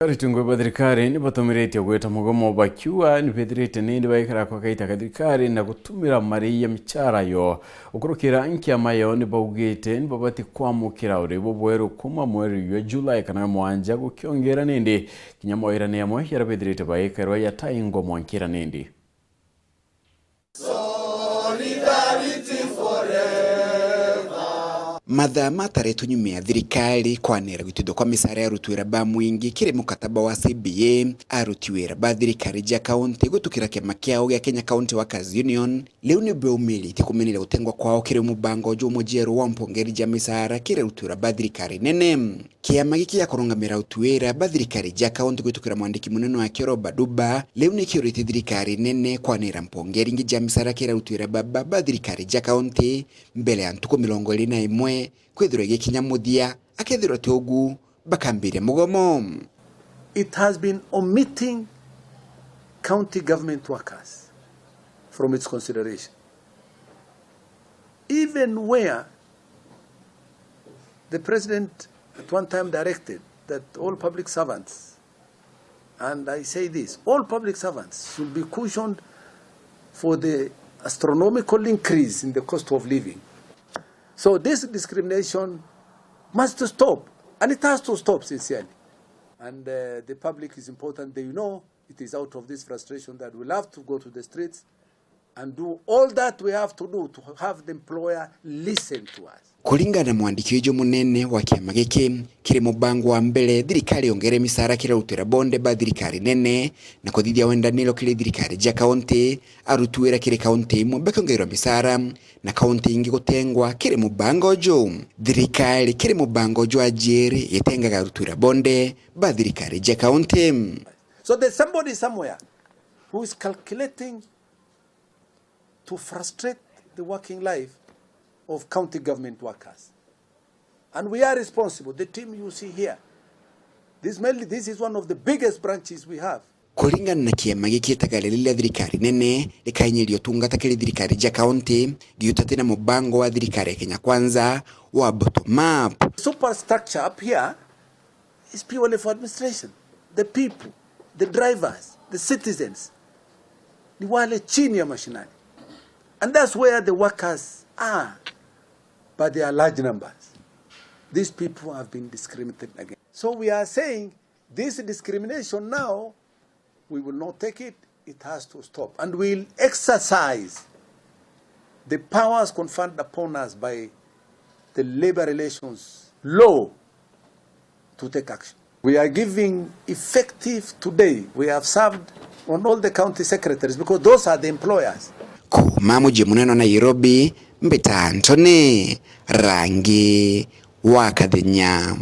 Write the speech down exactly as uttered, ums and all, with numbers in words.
Aruti ngugi ba thirikari ni batumiritie gwita mugomo bakiuga ni bethirite nindi baikara kwa kaita ka thirikari na gutumira marii ya michara yo. Gukurukira nkiama yo ni baugite ni babati kwamukira uri bubweru kuma mweri jwa July kana mwanja gukiongera nindi kinya mawira ni amwe yaria bethirite baikairwa yataingwa mwankira nindi. Mathaa mataretwe nyuma ya thirikari kwanira gwitithua kwa misaara ya aruti wira ba mwingi kiri mukataba wa C B A, aruti wira ba thirikari ja kaunti gwitukira kiama kiao gia Kenya County Workers Union riu ni baumiritie kumenera gutengwa kwao kiri mubango jwa mujeru wa mpongeri ja misaara kiri aruti wira ba thirikari nene. Kiama giki gia kurungamira aruti wira ba thirikari ja kaunti gwitukira mwandiki munene wakio Rob Aduba, riu ni kiuritie thirikari nene kwanira mpongeri ingi ja misaara kiri aruti wira baba ba thirikari ja kaunti mbere ya ntuku mirongo iri na imwe kwithirwa igikinya muthia, akethirwa ti ugu bakambiria mugomo. It has been omitting county government workers from its consideration. Even where the president at one time directed that all public servants, and I say this, all public servants should be cushioned for the astronomical increase in the cost of living. So this discrimination must stop, and it has to stop sincerely. And, uh, the public is important, they know it is out of this frustration that we'll have to go to the streets and do all that we have to do to have the employer listen to us. Kuringana na mwandiki uju munene wa kiama giki, kiri mubango wa mbere thirikari yongere misaara kiri aruti wira bonthe ba thirikari nene na kuthithia wendaniro kiri thirikari ja kaunti, aruti wira kiri kaunti imwe bakiongererwa misaara na kaunti ingi gutengwa kiri mubango uju. Thirikari kiri mubango jwa jiri itengaga aruti wira bonthe ba thirikari ja kaunti. So there's somebody somewhere who is calculating to frustrate the working life of county government workers. And we are responsible. The team you see here, this mainly, this is one of the biggest branches we have. Kuringana na kiama giki, itagaria riria thirikari nene rikainyiria utungata kiri thirikari ja kaunti, giutati na mubango wa thirikari ya Kenya Kwanza wa bottom up. Superstructure up here is purely for administration. The people, the drivers, the citizens, ni wale chini ya mashinani. And that's where the workers are, but they are large numbers. These people have been discriminated against. So we are saying this discrimination now, we will not take it. It has to stop. And we'll exercise the powers conferred upon us by the labor relations law to take action. We are giving effective today. We have served on all the county secretaries because those are the employers. Kuuma muji munene wa Nairobi, mbita Anthony Rangi wa Kathenya.